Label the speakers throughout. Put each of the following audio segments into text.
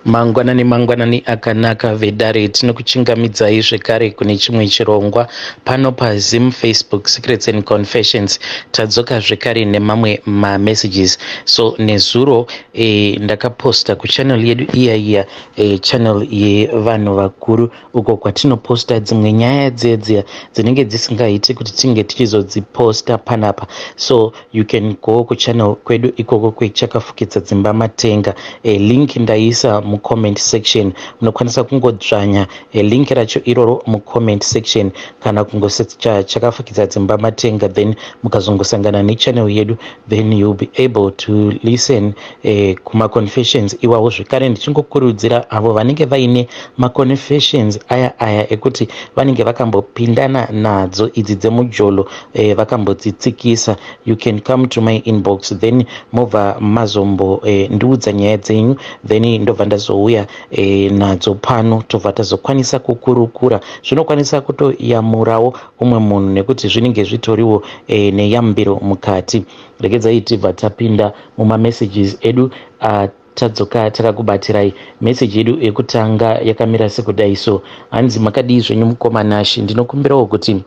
Speaker 1: Mangwanani mangwanani akanaka vedare tinokuchingamidzai zvekare kune chimwe chirongwa pano paZim Facebook Secrets and Confessions tadzoka zvekare nemamwe mamessages so nezuro e, ndakaposta kuchannel yedu iya iya e, channel yevanhu vakuru uko kwatinoposta dzimwe nyaya dziya dziya dzinenge dzisingaiti kuti tinge tichizodziposta panapa so you can go kuchannel kwedu ikoko kwechakafukidza dzimba matenga e, link ndaisa mucomment section munokwanisa kungodzvanya e, link racho iroro mucomment section kana kungosecha chakafukidza dzimba matenga then mukazongosangana nechannel yedu then you'll be able to listen eh, kumaconfessions iwawo zvekare ndichingokurudzira avo vanenge vaine maconfessions aya aya ekuti vanenge vakambopindana nadzo idzi dzemujolo eh, vakambodzitsikisa you can come to my inbox then mobva mazombo eh, ndiudza nyaya dzenyu then ndobva ndazouya eh, nadzo pano tobva tazokwanisa kukurukura zvinokwanisa kutoyamurawo umwe munhu nekuti zvinenge zvitoriwo eh, neyambiro mukati regedzai tibva tapinda mumamessages edu uh, tadzoka takakubatirai meseji yedu yekutanga yakamira sekudai so hanzi makadii zvenyu mukoma Nashi ndinokumbirawo kuti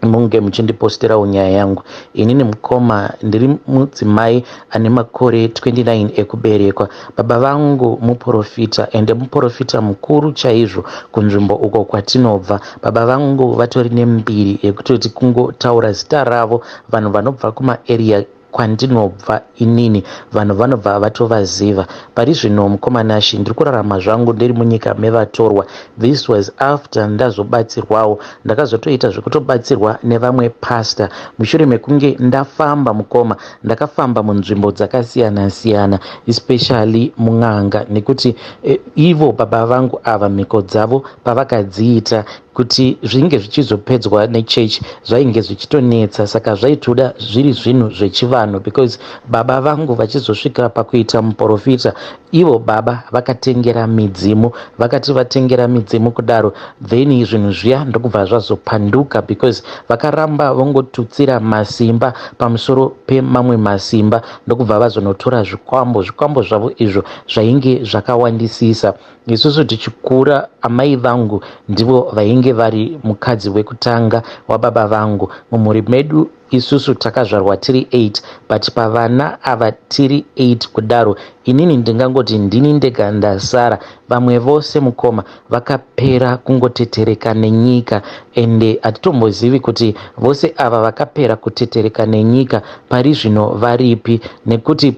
Speaker 1: munge muchindiposterawo nyaya yangu inini mukoma ndiri mudzimai ane makore 29 ekuberekwa baba vangu muprofita ende muprofita mukuru chaizvo kunzvimbo uko kwatinobva baba vangu vatori nembiri yekutoti kungotaura zita ravo vanhu vanobva kumaarea kwandinobva inini vanhu vanobva vatovaziva pari zvino mukoma Nashi ndiri kurarama zvangu ndiri munyika mevatorwa this was after ndazobatsirwawo ndakazotoita zvekutobatsirwa nevamwe pastor mushure mekunge ndafamba mukoma ndakafamba munzvimbo dzakasiyana siyana especially mun'anga nekuti e, ivo baba vangu ava mhiko dzavo pavakadziita kuti zvinge zvichizopedzwa nechechi zvainge zvichitonetsa saka zvaitoda zviri zvinhu zvechivanhu because baba vangu vachizosvika pakuita muprofita ivo baba vakatengera midzimu vakati vatengera midzimu kudaro then zvinhu zviya ndokubva zvazopanduka because vakaramba vongotutsira masimba pamusoro pemamwe masimba ndokubva vazonotora zvikwambo zvikwambo zvavo izvo zvainge zvakawandisisa isusu tichikura amai vangu ndivo vainge vari mukadzi wekutanga wababa vangu mumhuri medu isusu takazvarwa tiri 8 but pavana ava tiri 8 kudaro inini ndingangoti ndini ndega ndasara vamwe vose mukoma vakapera kungotetereka nenyika ende hatitombozivi kuti vose ava vakapera kutetereka nenyika pari zvino varipi nekuti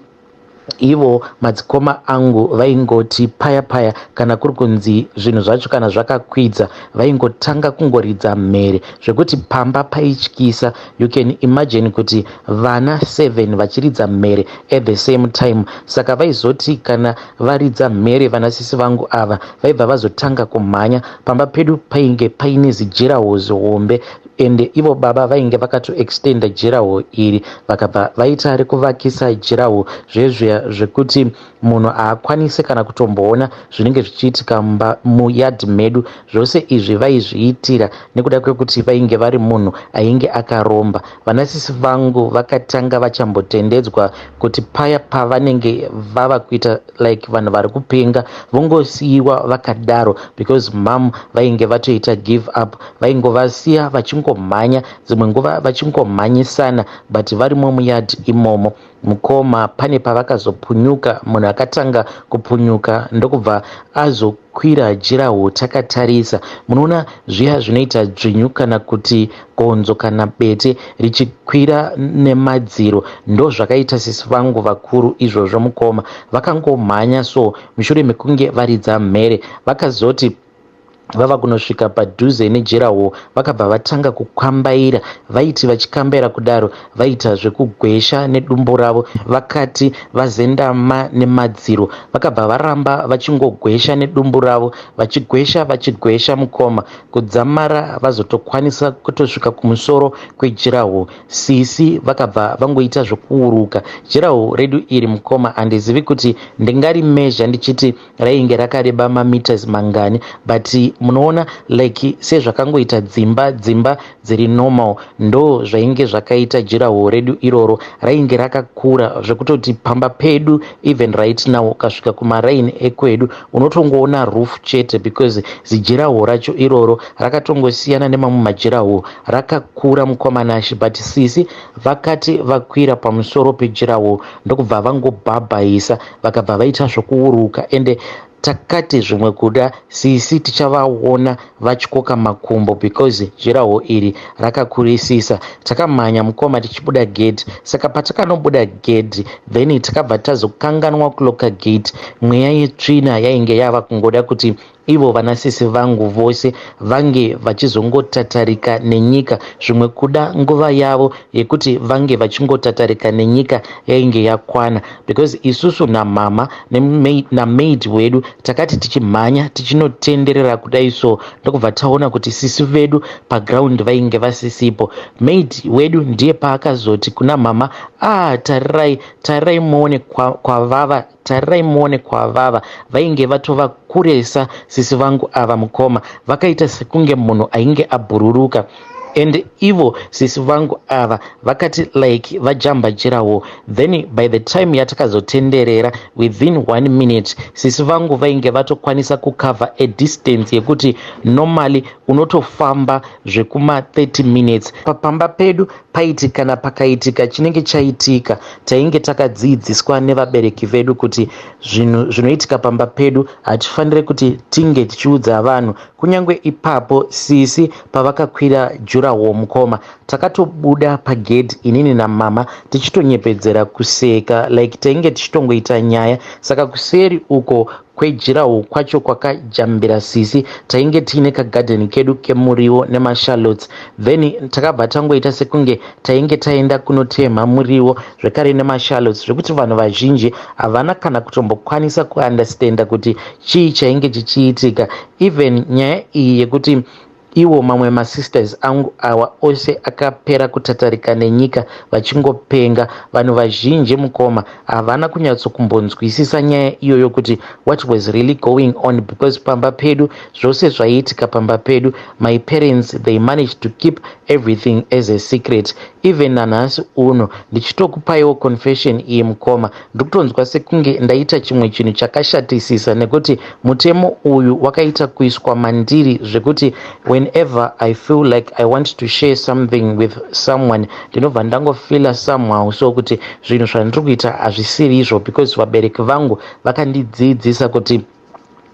Speaker 1: ivo madzikoma angu vaingoti paya paya kana kuri kunzi zvinhu zvacho kana zvakakwidza vaingotanga kungoridza mhere zvekuti pamba paityisa you can imagine kuti vana 7 vachiridza mhere at the same time saka vaizoti kana varidza mhere vanasisi vangu ava vaibva vazotanga kumhanya pamba pedu painge paine zijuraho zihombe ende ivo baba vainge vakatoextenda durawall iri vakabva vaita rekuvakisa durawall zvezviya zvekuti munhu haakwanisi kana kutomboona zvinenge zvichiitika muyadhi medu zvose izvi vaizviitira nekuda kwekuti vainge vari munhu ainge akaromba vanasisi vangu vakatanga vachambotendedzwa kuti paya pavanenge vava kuita like vanhu vari kupenga vongosiyiwa vakadaro because mam vainge vatoita give up vaingovasiya vachingomhanya dzimwe nguva vachingomhanyisana but varimo muyadhi imomo mukoma pane pavakazopunyuka munhu akatanga kupunyuka ndokubva azokwira durawall takatarisa munoona zviya zvinoita dzvinyu kana kuti gonzo kana bete richikwira nemadziro ndo zvakaita sisi vangu vakuru izvozvo mukoma vakangomhanya so mushure mekunge varidza mhere vakazoti vava kunosvika padhuze nedurawall vakabva vatanga kukambaira vaiti vachikambaira kudaro vaita zvekugwesha nedumbu ravo vakati vazendama nemadziro vakabva varamba vachingogwesha nedumbu ravo vachigwesha vachigwesha mukoma kudzamara vazotokwanisa kutosvika kumusoro kwedurawall sisi vakabva vangoita zvekuuruka durawall redu iri mukoma handizivi kuti ndingarimezha ndichiti rainge rakareba mameters mangani but Munoona, like sezvakangoita dzimba, dzimba dziri normal, ndo zvainge zvakaita durawall redu iroro. Rainge rakakura zvekutoti pamba pedu, even right now, ukasvika kumaraini ekwedu unotongoona roof chete, because zidurawall racho iroro rakatongosiyana nemamwe madurawall, rakakura, mukoma Nashe. But sisi vakati vakwira pamusoro pedurawall, ndokubva vangobhabhaisa, vakabva vaita zvokuuruka. Ende takati zvimwe kuda sisi tichavaona vatyoka makumbo, because durawall iri rakakurisisa. Takamhanya, mukoma, tichibuda gate. Saka patakanobuda gate, then takabva tazokanganwa kulocka gate. Mweya yetsvina yainge yava kungoda kuti ivo vanasisi vangu vose vange vachizongotatarika nenyika. Zvimwe kuda nguva yavo yekuti vange vachingotatarika nenyika yainge yakwana, because isusu namama namaid wedu takati tichimhanya tichinotenderera kudai so, ndokubva taona kuti sisi vedu paground vainge vasisipo. Maid wedu ndiye paakazoti kuna mama, "Ah, tarirai, tarirai muone kwavava, tarirai muone kwavava." Vainge vatova kuresa sisi vangu ava, mukoma. Vakaita sekunge munhu ainge abhururuka. And ivo sisi vangu ava vakati like vajamba durawall. Then by the time yatakazotenderera, within one minute sisi vangu vainge vatokwanisa kucover a distance yekuti normally unotofamba zvekuma 30 minutes. Pamba pedu paiti kana pakaitika chinenge chaitika, tainge takadzidziswa nevabereki vedu kuti zvinhu zvinoitika pamba pedu hatifaniri kuti tinge tichiudza vanhu. Kunyange ipapo sisi pavakakwira durawall, mukoma, takatobuda pagedhi inini namama tichitonyepedzera kuseka, like tainge tichitongoita nyaya. Saka kuseri uko kwedurawall kwacho kwakajambira sisi, tainge tiine kagadheni kedu kemuriwo nemashallots. Then takabva tangoita sekunge tainge taenda kunotemha muriwo zvekare nemashallots, zvekuti vanhu vazhinji havana kana kutombokwanisa kuunderstanda kuti chii chainge chichiitika. Even nyaya iyi yekuti iwo mamwe masisters angu awa ose akapera kutatarika nenyika vachingopenga, vanhu vazhinji, mukoma, havana kunyatsokumbonzwisisa nyaya iyoyo kuti what was really going on, because pamba pedu, zvose zvaiitika pamba pedu, my parents, they managed to keep everything as a secret. Even nanhasi uno ndichitokupaiwo confession iyi, mukoma, ndikutonzwa sekunge ndaita chimwe chinhu chakashatisisa, nekuti mutemo uyu wakaita kuiswa mandiri zvekuti whenever I feel like I want to share something with someone, ndinobva ndangofeela somehow so kuti zvinhu zvandiri kuita hazvisiri izvo, because vabereki vangu vakandidzidzisa kuti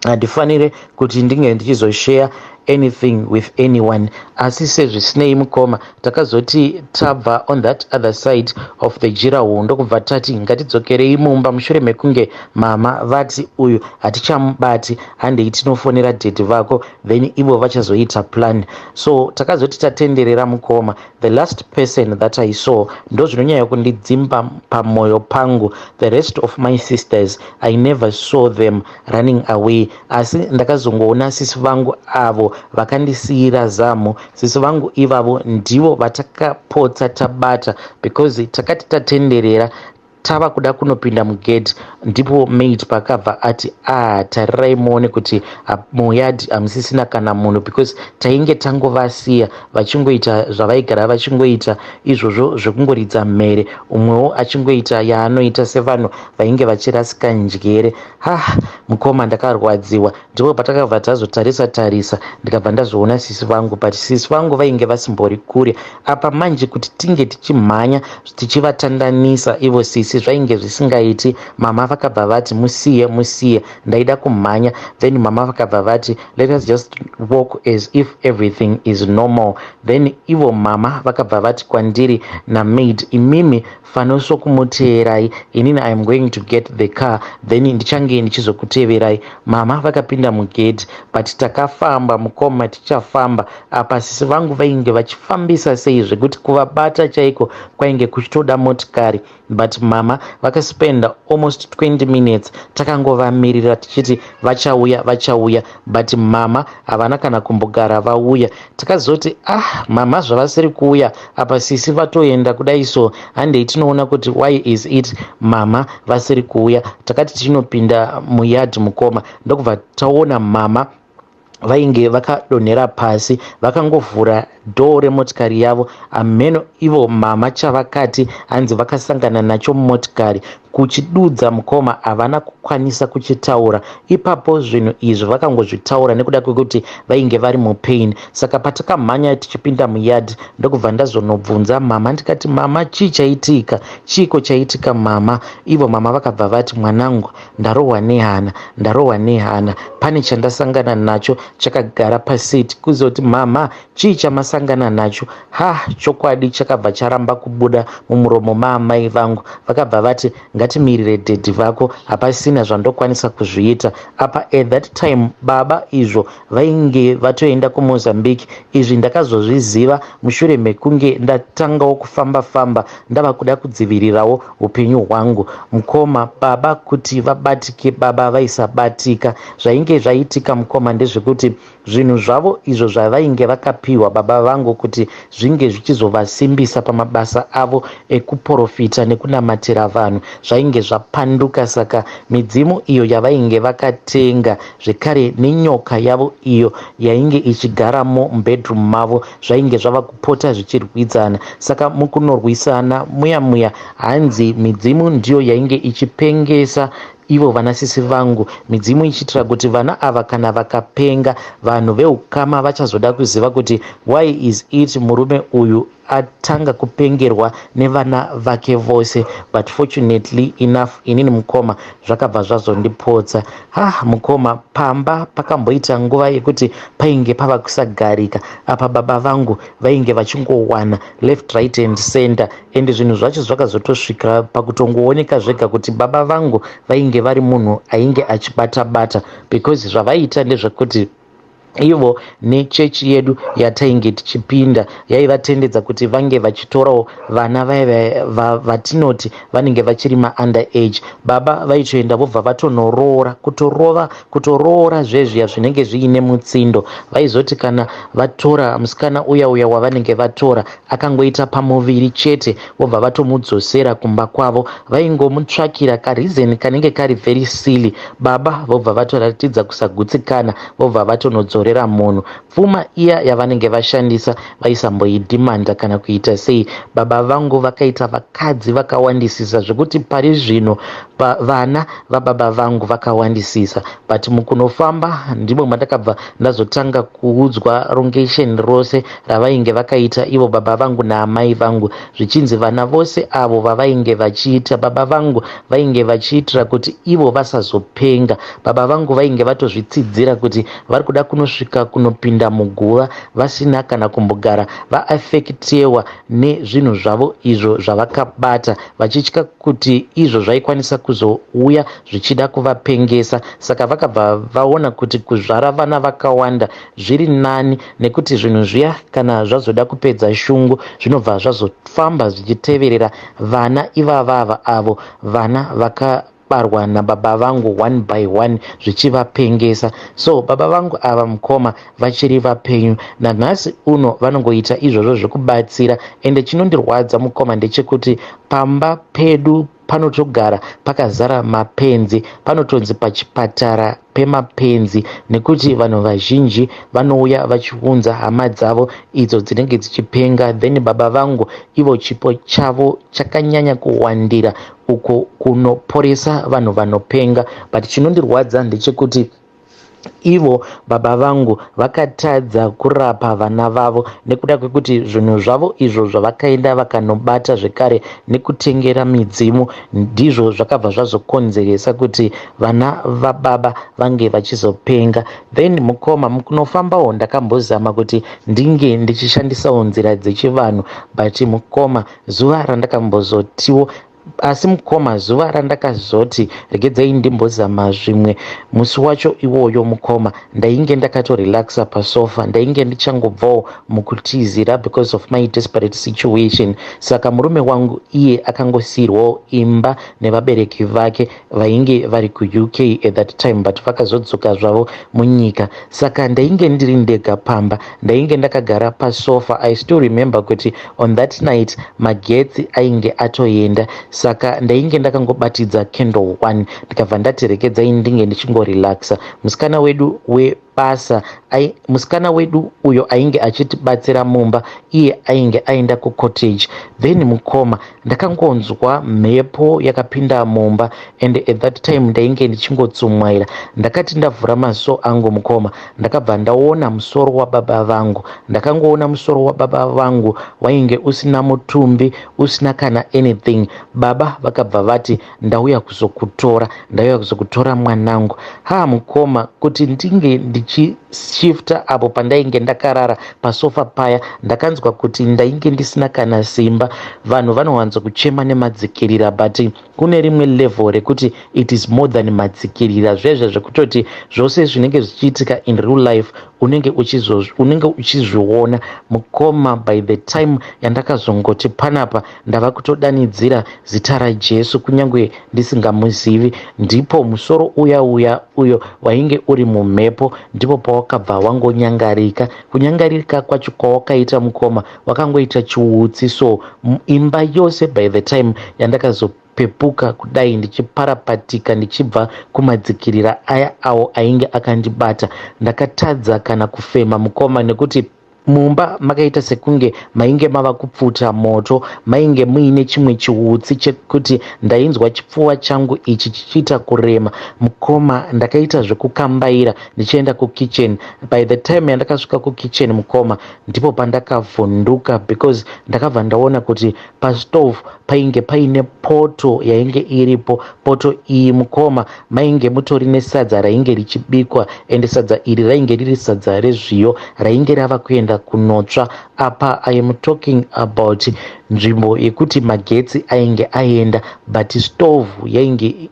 Speaker 1: handifanire kuti ndinge ndichizoshare anything with anyone. Asi sezvisinei, mukoma, takazoti tabva on that other side of the durawall, ndokubva tati ngatidzokerei mumba mushure mekunge mama vati, "Uyu hatichamubati, handei tinofonera daddy vako, then ivo vachazoita plan." So takazoti tatenderera, mukoma, the last person that I saw, ndo zvinonyanya kundidzimba pamwoyo pangu, the rest of my sisters, I never saw them running away. Asi ndakazongoona sisi vangu avo vakandisiyira zamu. Sisi vangu ivavo ndivo vatakapotsa tabata, because takati tatenderera tava kuda kunopinda mugedhi, ndipo maid pakabva ati, "Ah, tarirai muone kuti muyadhi hamusisina kana munhu," because tainge tangovasiya vachingoita zvavaigara vachingoita izvozvo zvekungoridza mhere, umwewo achingoita yaanoita sevanhu vainge vachirasika njere. Ha, mukoma, ndakarwadziwa. Ndipo patakabva tazotarisa tarisa, ndikabva ndazoona sisi vangu. But sisi vangu vainge vasimbori kure apa. Manje kuti tinge tichimhanya tichivatandanisa ivo sisi zvainge zvisingaiti. Mama vakabva vati, "Musiye, musiye." Ndaida kumhanya. Then mama vakabva vati, "Let us just walk as if everything is normal." Then ivo mama vakabva vati kwandiri namaid, "Imimi fanosokumuteerai, inini I am going to get the car, then ndichange ndichizokuteverai." Mama vakapinda mugedhi, but takafamba, mukoma, tichafamba apa sisi vangu vainge vachifambisa sei zvekuti kuvabata chaiko kwainge kuchitoda motikari. But mama vakaspenda almost 20 minutes takangovamirira tichiti vachauya, vachauya, but mama havana kana kumbogara vauya. Takazoti, "Ah, mama zvavasiri kuuya apa, sisi vatoenda kudai so, handei tinoona kuti why is it mama vasiri kuuya." Takati tichinopinda muyadhi, mukoma, ndokubva taona mama. Vainge vakadonhera pasi, vakangovhura dhoo remotikari yavo. Hameno ivo mama chavakati hanzi vakasangana nacho mumotikari. Kuchidudza mukoma, havana kukwanisa kuchitaura ipapo. Zvinhu izvi vakangozvitaura nekuda kwekuti vainge vari mupain. Saka patakamhanya tichipinda muyard, ndokubva ndazonobvunza mama ndikati, "Mama, chii chaitika? Chiiko chaitika, mama?" Ivo mama vakabva vati, "Mwanangu, ndarohwa nehana, ndarohwa nehana. Pane chandasangana nacho chakagara paseat." Kuzoti, "Mama, chii chamasangana nacho?" Ha, chokwadi chakabva charamba kubuda mumuromo maamai vangu. Vakabva vati, "Ngatimirire daddy vako, hapasina zvandokwanisa kuzviita apa." At that time baba izvo vainge vatoenda kuMozambique. Izvi ndakazozviziva mushure mekunge ndatangawo kufamba famba, ndava kuda kudzivirirawo upenyu hwangu. Mukoma, baba kuti vabatike, baba vaisabatika. Zvainge zvaitika, mukoma, ndezvekuti zvinhu zvavo izvo zvavainge vakapiwa baba vangu kuti zvinge zvichizovasimbisa pamabasa avo ekuprofita nekunamatira vanhu zvainge zvapanduka. Saka midzimu iyo yavainge vakatenga, zvekare nenyoka yavo iyo yainge ichigaramo mubedroom mavo, zvainge zvava kupota zvichirwidzana. Saka mukunorwisana muya muya, hanzi midzimu ndiyo yainge ichipengesa ivo vanasisi vangu, midzimu ichiitira kuti vana ava kana vakapenga, vanhu veukama vachazoda kuziva kuti why is it murume uyu atanga kupengerwa nevana vake vose. But fortunately enough, inini mukoma, zvakabva zvazondipotsa. Ha, mukoma, pamba pakamboita nguva yekuti painge pava kusagarika. Apa baba vangu vainge vachingowana left, right and center, ende zvinhu zvacho zvakazotosvika pakutongooneka zvega kuti baba vangu vainge vari munhu ainge achibata bata, because zvavaiita ndezvekuti ivo nechechi yedu yatainge tichipinda yaivatendedza kuti vange vachitorawo vana vaiva vatinoti vanenge vachiri maunder age. Baba vaitoenda vobva vatonoroora, kutorova, kutoroora zvezviya zvinenge zviine mutsindo. Vaizoti kana vatora musikana uya uya wavanenge vatora, akangoita pamuviri chete, vobva vatomudzosera kumba kwavo. Vaingomutsvakira kareason kanenge kari very silly, baba vobva vatoratidza kusagutsikana, vobva vatonodzorera munhu. Pfuma iya yavanenge vashandisa vaisamboidhimanda kana kuita sei. Baba vangu vakaita vakadzi vakawandisisa, zvekuti pari zvino vana vababa vangu vakawandisisa. But mukunofamba ndimo mandakabva ndazotanga kuudzwa rongation rose ravainge vakaita ivo baba vangu naamai vangu, zvichinzi vana vose avo vavainge vachiita, baba vangu vainge vachiitira kuti ivo vasazopenga. Baba vangu vainge vatozvitsidzira kuti vari kuda kunosvika kunopinda muguva vasina kana kumbogara vaaffectewa nezvinhu zvavo izvo zvavakabata, vachitya kuti izvo zvaikwanisa kuzouya zvichida kuvapengesa. Saka vakabva vaona kuti kuzvara vana vakawanda zviri nani, nekuti zvinhu zviya kana zvazoda kupedza shungu, zvinobva zvazofamba zvichiteverera vana ivavava, avo vana vakabarwa nababa vangu, one by one zvichivapengesa. So baba vangu ava, mukoma, vachiri vapenyu nanhasi uno, vanongoita izvozvo zvekubatsira. Ende chinondirwadza, mukoma, ndechekuti pamba pedu panotogara pakazara mapenzi, panotonzi pachipatara pemapenzi, nekuti vanhu vazhinji vanouya vachiunza hama dzavo idzo dzinenge dzichipenga. Then baba vangu ivo chipo chavo chakanyanya kuwandira uko kunoporesa vanhu vanopenga. But chinondirwadza ndechekuti ivo baba vangu vakatadza kurapa vana vavo nekuda kwekuti zvinhu zvavo izvo zvavakaenda vakanobata, zvekare nekutengera midzimu, ndizvo zvakabva zvazokonzeresa kuti vana vababa vange vachizopenga. Then mukoma, mukunofambawo ndakambozama kuti ndinge ndichishandisawo nzira dzechivanhu, but mukoma, zuva randakambozotiwo, asi mukoma, zuva randakazoti regedzai ndimbozama zvimwe, musi wacho iwoyo, mukoma, ndainge ndakatorelaxa pasofa. Ndainge ndichangobvawo mukutizira because of my desperate situation. Saka murume wangu iye akangosiyirwawo imba nevabereki vake vainge vari kuUK at that time, but vakazodzoka zvavo munyika. Saka ndainge ndiri ndega pamba, ndainge ndakagara pasofa. I still remember kuti on that night magetsi ainge atoenda, saka ndainge ndakangobatidza candle one. Ndikabva ndati regedzai ndinge ndichingorelaxa. Musikana wedu webasa, musikana wedu uyo ainge achitibatsira mumba, iye ainge aenda kucottage. Then mukoma, ndakangonzwa mhepo yakapinda mumba and at that time ndainge ndichingotsumwaira. Ndakati ndavhura maziso angu mukoma, ndakabva ndaona musoro wababa vangu. Ndakangoona musoro wababa vangu wainge usina mutumbi, usina kana anything. Baba vakabva vati, "Ndauya kuzokutora, ndauya kuzokutora mwanangu." Ha, mukoma, kuti ndinge ndichishifta apo pandainge ndakarara pasofa paya, ndakanzwa kuti ndainge ndisina kana simba. Vanhu vanowanza kuchema nemadzikirira, but kune rimwe level rekuti it is more than madzikirira. Zvezve zvekutoti zvose zvinenge zvichiitika in real life unenge uchizviona mukoma. By the time yandakazongoti panapa ndava kutodanidzira zita raJesu kunyange ndisingamuzivi, ndipo musoro uya uya uyo wainge uri mumhepo ndipo pawakabva wangonyangarika. Kunyangarika kwacho kwawakaita mukoma, wakangoita chiutsi. So imba yose, by the time yandakazopepuka kudai ndichiparapatika ndichibva kumadzikirira aya awo ainge akandibata, ndakatadza kana kufema mukoma, nekuti mumba makaita sekunge mainge mava kupfuta moto. Mainge muine chimwe chiutsi chekuti ndainzwa chipfuva changu ichi chichiita kurema. Mukoma, ndakaita zvekukambaira ndichienda kukitchen. By the time yandakasvika kukitchen mukoma, ndipo pandakavhunduka, because ndakabva ndaona kuti pastove painge paine poto yainge iripo. Poto iyi mukoma, mainge mutori nesadza rainge richibikwa, ende sadza iri rainge riri sadza rezviyo rainge rava kuenda kunotsva. Apa I am talking about nzvimbo yekuti magetsi ainge aenda, but stove yainge,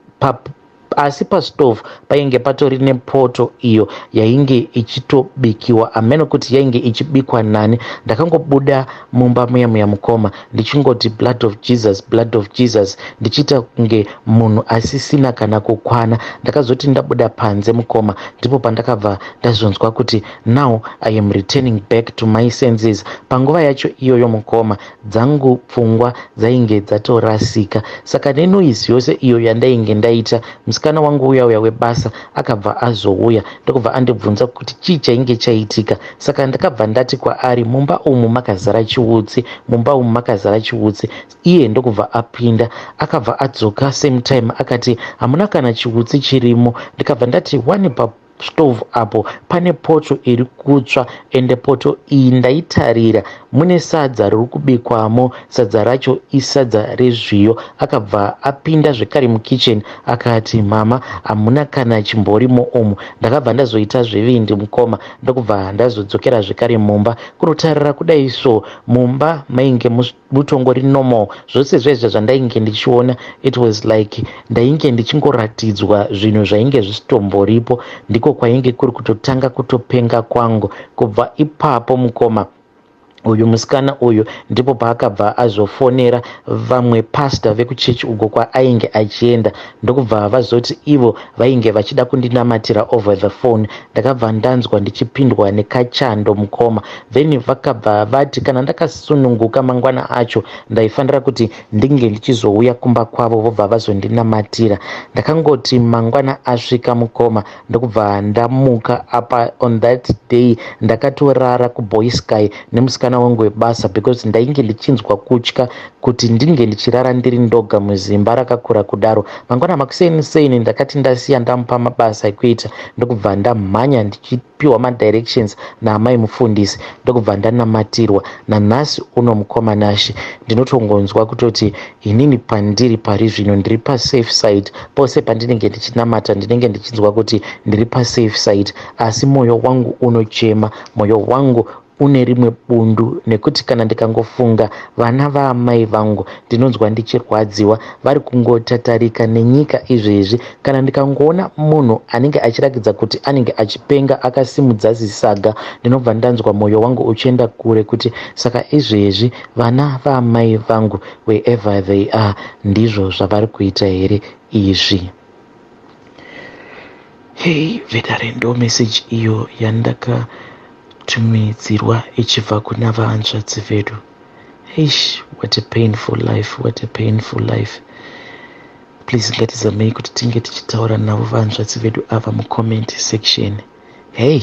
Speaker 1: asi pastove painge patori nepoto iyo yainge ichitobikiwa. Hameno kuti yainge ichibikwa nani. Ndakangobuda mumba muya muya mukoma, ndichingoti, "Blood of Jesus, blood of Jesus," ndichiita kunge munhu asisina kana kukwana. Ndakazoti ndabuda panze mukoma, ndipo pandakabva ndazonzwa kuti now I am returning back to my senses. Panguva yacho iyoyo mukoma, dzangu pfungwa dzainge dzatorasika. Saka nenoise yose iyo yandainge ndaita, musikana wangu uya uya webasa akabva azouya, ndokubva andibvunza kuti chii chainge chaitika. Saka ndakabva ndati kwaari, "Mumba umu makazara chiutsi, mumba umu makazara chiutsi." Iye ndokubva apinda, akabva adzoka same time akati, "Hamuna kana chiutsi chirimo." Ndikabva ndati, "Wani pastove apo pane poto iri kutsva, ende poto iyi ndaitarira mune sadza riri kubikwamo, sadza racho isadza rezviyo." Akabva apinda zvekare mukitchen akati, "Mama, hamuna kana chimborimo umu." Ndakabva ndazoita zvevindi mukoma, ndokubva ndazodzokera zvekare mumba kunotarira kudai. So mumba mainge mutongori normal. Zvose zvezvo zvandainge ndichiona, it was like ndainge ndichingoratidzwa zvinhu zvainge zvisitomboripo. Ndiko kwainge kuri kutotanga kutopenga kwangu. Kubva ipapo mukoma, uyu musikana uyu ndipo paakabva azofonera vamwe pasta vekuchechi uko kwaainge achienda, ndokubva vazoti ivo vainge vachida kundinamatira over the phone. Ndakabva ndanzwa ndichipindwa nekachando mukoma. Then vakabva vati kana ndakasununguka mangwana acho, ndaifanira kuti ndinge ndichizouya kumba kwavo, vobva vazondinamatira. Ndakangoti mangwana asvika mukoma, ndokubva ndamuka. Apa on that day ndakatorara kuBoysky nemusikana wangu webasa, because ndainge ndichinzwa kutya kuti ndinge ndichirara ndiri ndoga muzimba rakakura kudaro. Mangwana makuseni seni, ndakati ndasiya ndamupa mabasa ekuita, ndokubva ndamhanya ndichipiwa madirections naamai mufundisi, ndokubva ndanamatirwa. Nanhasi uno mukoma Nashe, ndinotongonzwa kutoti inini pandiri pari zvino ndiri pasafe side. Pose pandinenge ndichinamata, ndinenge ndichinzwa kuti ndiri pasafe side, asi mwoyo wangu unochema, mwoyo wangu une rimwe bundu, nekuti kana ndikangofunga vana vaamai vangu, ndinonzwa ndichirwadziwa. Vari kungotatarika nenyika izvezvi. Kana ndikangoona munhu anenge achirakidza kuti anenge achipenga akasimudza zisaga, ndinobva ndanzwa mwoyo wangu uchienda kure, kuti saka izvezvi vana vaamai vangu, wherever they are, ndizvo zvavari kuita here izvi? Hei vedare, ndo message iyo yandakatumidzirwa ichibva kuna vahanzvadzi vedu. Eish, what a painful life, what a painful life. Please, ngatizamei kuti tinge tichitaura navo vahanzvadzi vedu ava mucomment section. Hei.